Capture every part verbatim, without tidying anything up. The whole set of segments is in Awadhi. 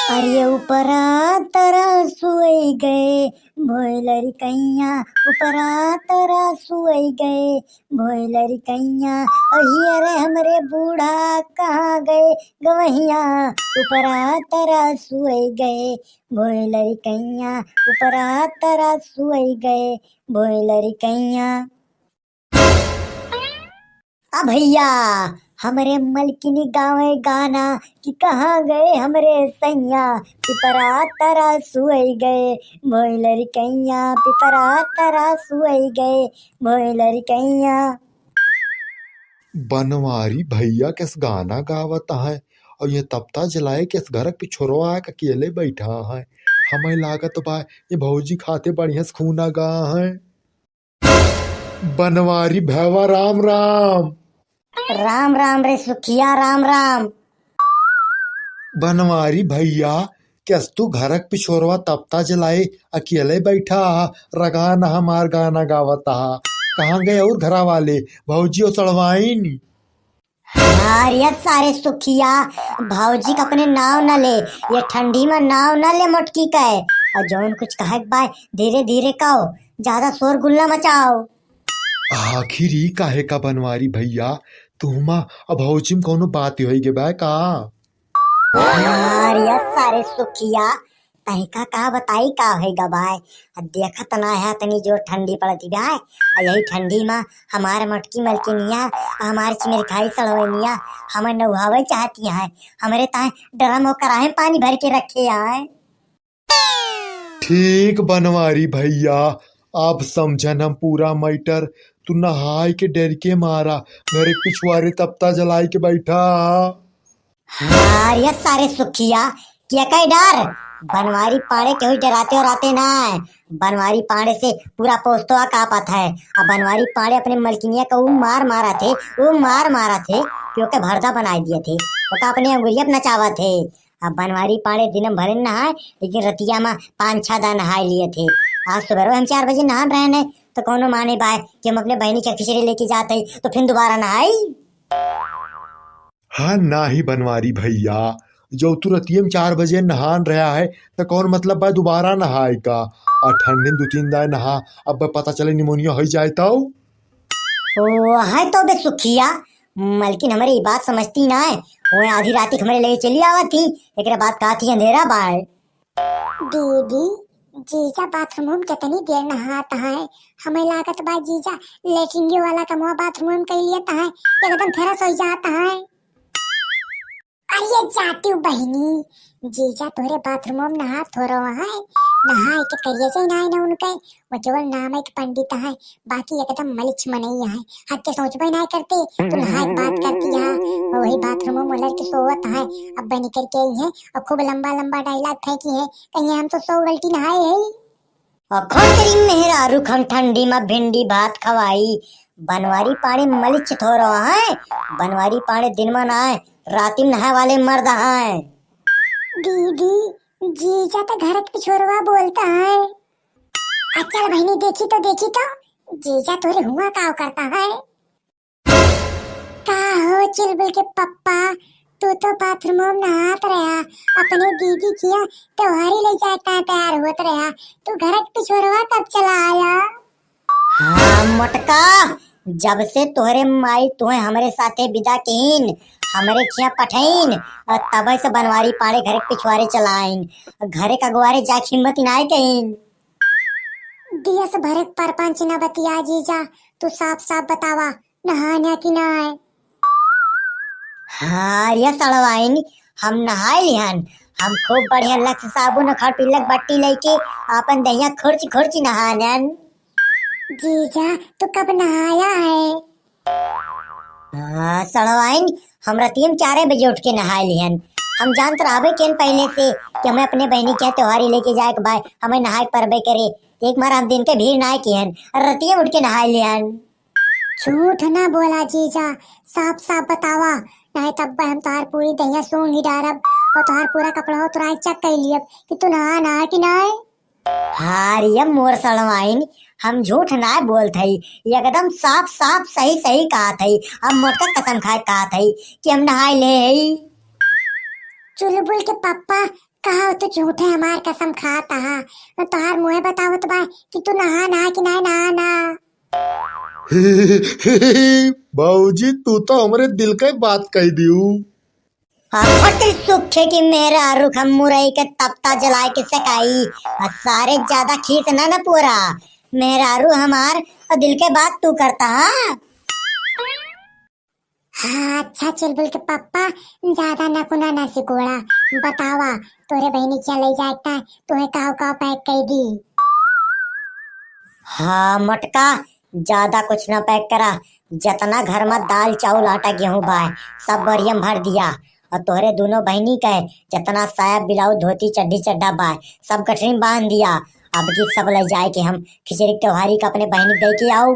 अरे ऊपरा तरा सुई गए भोई लड़कैया, ऊपरा तरा सुई गए भोई लड़कैया। अरे हमरे बूढ़ा कहाँ गए गवहिया, ऊपरा तरा सुई गए भोई लड़कैया, ऊपरा तरा सुई गए भोई लड़कैया। आ भैया, हमरे मलकिनी गावे गाना कि कहाँ गए हमरे सैया, पिपरा तरा सुई गए भोई लड़कैया, पिपरा तरा सुई गए भोई लड़कैया। बनवारी भैया केस गाना गावत है और ये तपता जलाए केस घर के पिछोरवा आके अकेले बैठा है। हमें लागत बा ये भौजी खाते बढ़िया से खूना गा है। बनवारी भैया राम राम। राम राम रे सुखिया, राम राम। बनवारी भैया, केस तू घरक पिछोरवा तपता जलाए अकेले बैठा हा, रगा न हमार गाना गावत हा। कहाँ गए और घरा वाले भौजी और सड़वाइन? अरे सारे सुखिया, भौजी का अपने नाव न ले, ये ठंडी में नाव न ले मोटकी कहे। और जौन कुछ कहे के बाय धीरे धीरे कहो, ज्यादा शोरगुल न मचाओ। आखिर ई काहे का बनवारी भैया, तुहमा अब भौजी में कौनो बात होई गे बा का? अरे सारे सुखिया, तहिका का बताई का होई गा बाय। अब देखत ना है तनी जोर ठंडी पड़त ही बाय। आ यही ठंडी में हमार मोटकी मलकिनिया, हमार चिमरखाई सड़वैनिया, हमें नौहावे चाहती हैं। हमरे ताए ड्रम और कराहे में पानी भर के रखे आए। ठीक बनवारी भैया, अब समझन हम पूरा मैटर। तू नहाए के डर के मारा घरे पिछुआरे तपता जलाए के बैठा। हाँ रे सारे सुखिया, के कई डर? बनवारी पाड़े केहू डराते और आते ना है। बनवारी पाड़े से पूरा पोस्तवा कांपत है। अब बनवारी पाड़े अपने मलकिनिया का ऊ मार मारा थे, ऊ मार मारा थे कि ओके भरदा बनाए दिए थे, ओका अपने अंगुरिया पे नचावा थे। अब बनवारी पाड़े दिन भरे नहाए, लेकिन रतिया में पाँच छह दा नहाए लिए थे। आज सुबह हम चार बजे नहान रहे न, तो कौनो माने बाय कि हम अपने बहनी के खिचड़ी लेके जाते, तो फिर दोबारा नहाई। हाँ नाही बनवारी भैया, जो तू रतिये में चार बजे नहान रहा है, तो कौन मतलब बा दोबारा नहाए का? आ ठंडी में दो तीन दाए नहा, अब पता चले निमोनिया हो जाए तो। ओ, है तो बे सुखिया, मलकिन हमरे ई बात समझती ना है। वो आधी राती के हमरे ले चली आवत थी, एकरे बाद कहा थी अंधेरा बाय। दीदी, जीजा बाथरूम में कितनी देर नहात हैं, हमें लागत बा जीजा लेटरिंगे वाला कमवा बाथरूम में कई लियत हैं, एकदम फ्रेश हो जात हैं। अरे जातियो बहिनी, जीजा तोहरे बाथरूम में नहात हो रहो हैं, नहाए के करिए से ना उनके, वो केवल नाम है कि पंडित है, बाकी एकदम मलिच मनई है। हद के सोचबे ना करते, तू नहाए के बात करती है, वही बाथरूम में लड़के सोवत है, अब निकल के आई है और खूब लंबा लंबा डायलॉग फेंकी है, कहीं हम तो सौ गलती नहाए है। और खोतरी मेहरारू खन ठंडी में भिंडी भात खवाई, बनवारी पाड़े मलिच थोरो है, बनवारी पाड़े दिन में ना है, राती में नहाए वाले मर्द हैं। दीदी, जीजा तो घर के पिछोरवा बोलता है। अच्छा बहिनी, देखी तो, देखी तो, जीजा तोरे हुआ का करता है? का हो चुलबुल के पप्पा, तू तो बाथरूम में नहात रहा, अपने दीदी किया त्योहारी ले जाए का तैयार होत रहा, तू घर के पिछोरवा कब चला आया? हाँ मोटका, जब से तोहरे माई तोहे हमरे साथे विदा किहीन, हमरे खिया पठईन, और तबे से बनवारी पाड़े घर के पिछवारे चलाइन, घरे का गुआरे जाके हिम्मत नाय कहीन। दियस भरे परपंच न बतिया जीजा, तू साफ साफ बतावा, नहान है कि नाय? हाँ रे सड़वाइन, हम नहाए लिहन। हम खूब बढ़िया लक्स साबुन और खड़पिल्लक बट्टी लेके आपन दहिया खुर्च खुर्च नहानन। जीजा, तू कब नहाया है? हाँ सड़वाइन, हम रतियम चारे बजे उठ के नहाए लिहन। हम जानत रहबे केन पहले से कि हमें अपने बहनी के त्योहारी लेके जाए के बाय, हमें नहाए के परबे करे। एक मार हम दिन के भीड़ नाय किहन, रतियम उठ के नहाए लिहन। झूठ ना बोला जीजा, साफ साफ बतावा, नहीं तब हम तोहार पूरी दहिया सूंघ ही डारब और तोहार पूरा कपड़ा उतराई चेक कर लियब कि तू नहा नहा कि नाय। हाँ रे मोर सड़वाइन, हम झूठ ना बोलत हई, एकदम साफ साफ सही सही कहत हई। हम मोटका कसम खाए कहत हई कि हम नहाए ले हई। चुलबुल के पापा, कहा तू झूठे हमार कसम खात हा। तोहार मुँहे बतावत बा कि तू नहा नहा कि नाहीं नहा ना। भौजी, तू तो हमरे दिल के बात कह दियू। आ फट सुखे कि मेहरारू हम मुरई के तपता जलाए के सकाई। आ सारे ज्यादा खीस ना न पोरा। मेहरारू हमार और दिल के बात तू करता हा। हाँ, अच्छा चुलबुल के पप्पा, ज्यादा नकुना ना सिकोड़ा। बतावा, तोरे बहिनी के ले जाए के, तुहे काव काव पैक कर दी? हाँ मोटका, ज्यादा कुछ ना पैक करा, जतना घर में दाल चाउर आटा गेहूं बाय, सब बोरिया में भर दिया। और तोहरे दोनों बहिनी के जतना साया ब्लाउज धोती चड्ढी चड्ढा बाय, सब गठरी में बांध दिया। अब की सब ले जाए के हम खिचड़ी के त्योहारी का अपने बहिनी के दे के आओ।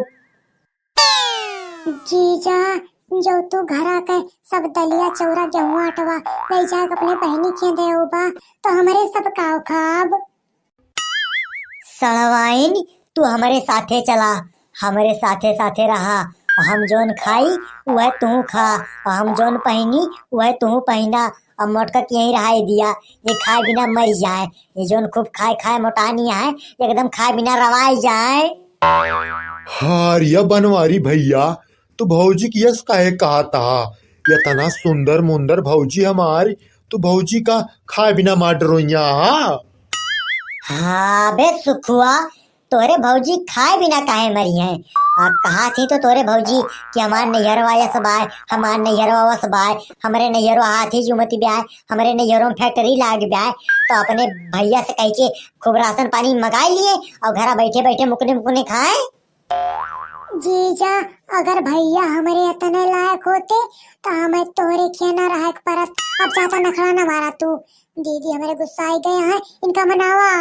जीजा, जो तू घरा के सब दलिया चौरा गेहूं आटवा ले जाए के अपने बहिनी के दे बा, तो हमरे सब काव खाब? सड़वाइन, तू हमरे साथे चला, हमरे साथे साथे रहा। हम जौन खाई, वह तू खा, और हम जौन पहिनी, वह तू पहिना। अब मोटका के यहीं रहाई दिया, ये खाए बिना मर जाए। ये जौन खूब खाए खाए मोटानी है, एकदम खाए बिना रवाई जाए। हार या बनवारी भैया, तू भौजी की यस काहे कहत हा? इतना सुंदर मुंदर भौजी हमारी, तू भौजी का खाए बिना मार डरोइया हा? हाँ बे सुखुआ, तोहरे भौजी खाए बिना काहे मरी हैं? आ कहा थी तो तोहरे भौजी कि हमार नैहरवा यस बाय, हमार नैहरवा वस बाय, हमरे नैहरवा हाथी जुमती ब्याय, हमरे नैहरों में फैक्ट्री लाग ब्याय, तो अपने भैया से कह के खूब राशन पानी मंगा लिए और घरा बैठे बैठे मुकने मुकने खाए। जीजा, अगर भैया हमरे इतने लायक होते, तो हमें तोहरे खिया ना रहे के परत। अब ज्यादा नखड़ा ना मारा तू। दीदी हमरे गुस्सा आई गए हैं, इनका मनावा।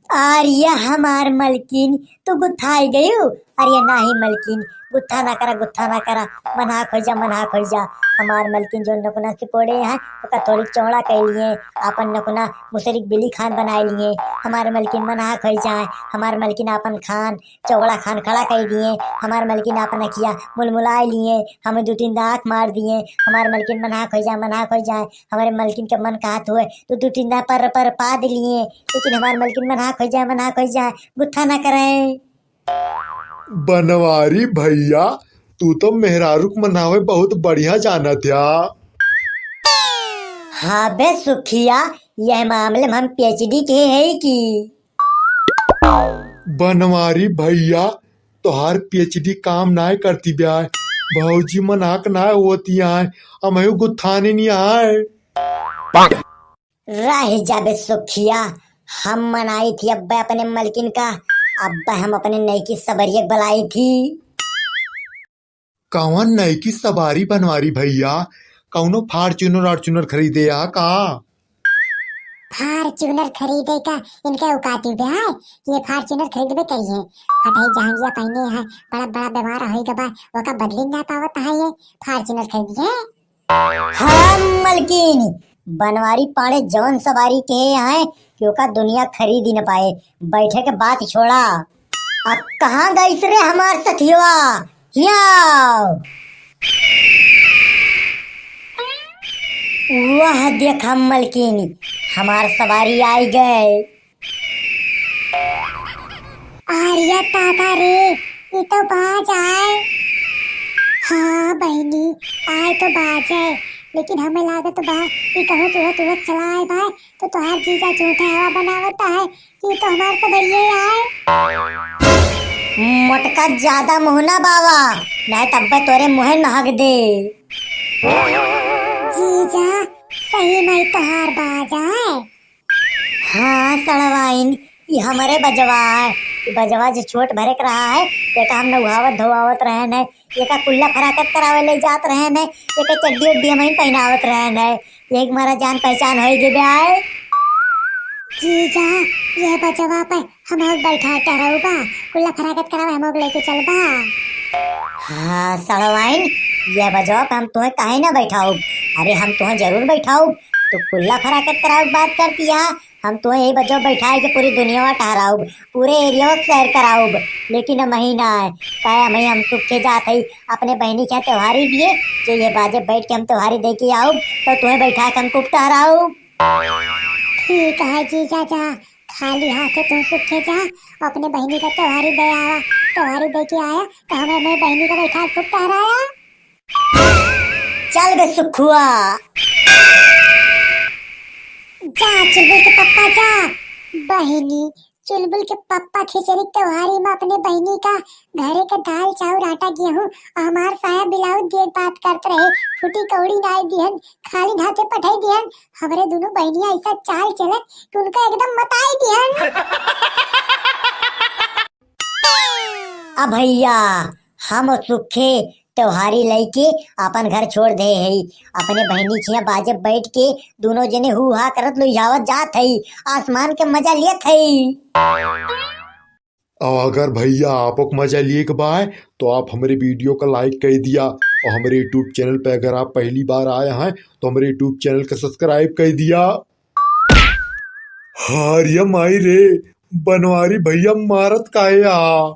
अरे हमार मलकिन, तू गुत्थाई गयू? अरे नाही मलकिन, गुत्था ना करा, गुत्था ना करा, मना खोजा, मना खोजा। हमार मलकिन जो नकुना सिपोड़े हैं, ओका थोड़ी चौड़ा कर लिए, आपन नकुना मुसरिक बिली खान बनाए लिए। हमार मलकिन मना खोजा, हमार मलकिन आपन खान चौड़ा खान खड़ा कर दिए, हमार मलकिन आपन अखिया मुलमुलाए लिए, हमें दो तीन दांत मार दिए, हमार मलकिन मना खोजा, मना खोजा। हमरे मलकिन के मन कहत हुए तो दू तीन दांत पर पर पाद लिए, लेकिन हमार मलकिन मना खोजा, मना खोजा, गुत्था ना करे। बनवारी भैया, तू तो मेहरारू के मनावे बहुत बढ़िया जानत या। हाँ बे सुखिया, यह मामले में हम पीएचडी के है कि। बनवारी भैया, तोहार पीएचडी काम नाय करती ब्याय। भौजी मनाक नाय होती आय, अमहू गुत्थानी नहीं आय। रह जाबे सुखिया, हम मनाई थी अब्बे अपने मलकिन का, अब्बे हम अपने नईकी सबरिया के बुलाई थी। कवन नईकी सवारी बनवारी भैया, कौनो फार्च्यूनर आर्च्यूनर खरीदे आ का? फार्च्यूनर खरीदे का इनके औकाती बे है, ये फार्च्यूनर खरीदबे करिए। फटही जहांगिया पहने हैं, बड़ा बड़ा बीमार होई गबा, ओका बदली ना पावत है ये फार्च्यूनर खरीदिए। हाँ मलकिन, बनवारी पाड़े जवन सवारी के हैं कि ओका दुनिया खरीद ही न पाए। बैठे के बात छोड़ा। आ कहाँ गइस रे हमार सखियवा? हिया। वाह देख हम मलकिन, हमार सवारी आई गए। आर्या ताका रे, ई तो बाज आए। हाँ बहिनी, आए तो बाज आए, लेकिन हमें लागत बा ई कहूँ तुरत तुरत चला आए बा, तो तोहार जीजा झूठे हवा बनावत है कि ई तो हमार सबरिये आए। मोटका ज्यादा मुँह ना बावा, नहीं तब्बे तोरे मुँहे महक दे। जीजा, सही में तोहार बाज आए। हाँ सड़वाइन, ई हमरे बजवा है। ई बजवा जो छोट भरे के रहा है, एका हम नउहावत धोआवत रहन है, एका कुल्ला फराकत करावे ले जात रहन है, एका चड्डी उड्डी हम ही पहनावत रहन है। यही मारा जान पहचान होई गई बे आए। जीजा, ये बजवा पे हम लोग बैठा टहराऊ बा, कुल्ला फराकत करावे हम लोग लेके चलबा। हाँ सड़वाइन, ये बजवा पे हम तुम्हें काहे ना बैठाऊब? अरे हम तुम्हें जरूर बैठाऊब। तू कुल्ला फराकत करावे के बात करती है, हम तुम्हें यही बजवा बैठाए के पूरी दुनिया टहराऊब, पूरे एरिया को सैर कराऊब। लेकिन हम ही ना है, काहे हम ही हम सुख के जात है, अपने बहनी के यहाँ त्योहारी दिए, जो ये बाजे बैठ के हम त्योहारी दे के आऊब, तो तुम्हें बैठा के हम खूब टहराऊब। ठीक है जीजा, जा, खाली हाथे तू सुखे जा, अपने बहिनी का त्योहारी दे आवा। त्योहारी दे के आया तो हमें, हमें बहिनी का बैठा खूब टहराया। चल बे सुखुआ। जा चुलबुल के पप्पा जा। बहिनी, चुलबुल के पप्पा खिचड़ी त्योहारी में अपने बहिनी का घरे के दाल, चाउर, आटा, गेहूं और हमार साया ब्लाउज दिए के बात करत रहे। फूटी कौड़ी नाई दिहन, खाली हाथे पठाई दिहन। हमरे दोनों बहिनिया ऐसा चाल चलन कि उनका एकदम मताई दिहन। अब भैया, हम सुखे त्योहारी लइके अपन घर छोड़ दे हई। अपने बहिनी खिया बाजे बैठ के दोनों जने हू हा करत लुझावत जात हई, आसमान के मजा लेत हई। और अगर भैया आपको मजा लिए के बाय तो आप हमरे वीडियो का लाइक कर दिया, और हमरे यूट्यूब चैनल पे अगर आप पहली बार आए हैं तो हमरे यूट्यूब चैनल का सब्सक्राइब कर दिया। हारिया माई रे, बनवारी भैया मारत काहे आ?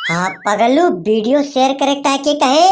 हाँ पगलू, वीडियो शेयर करे काहे के कहे?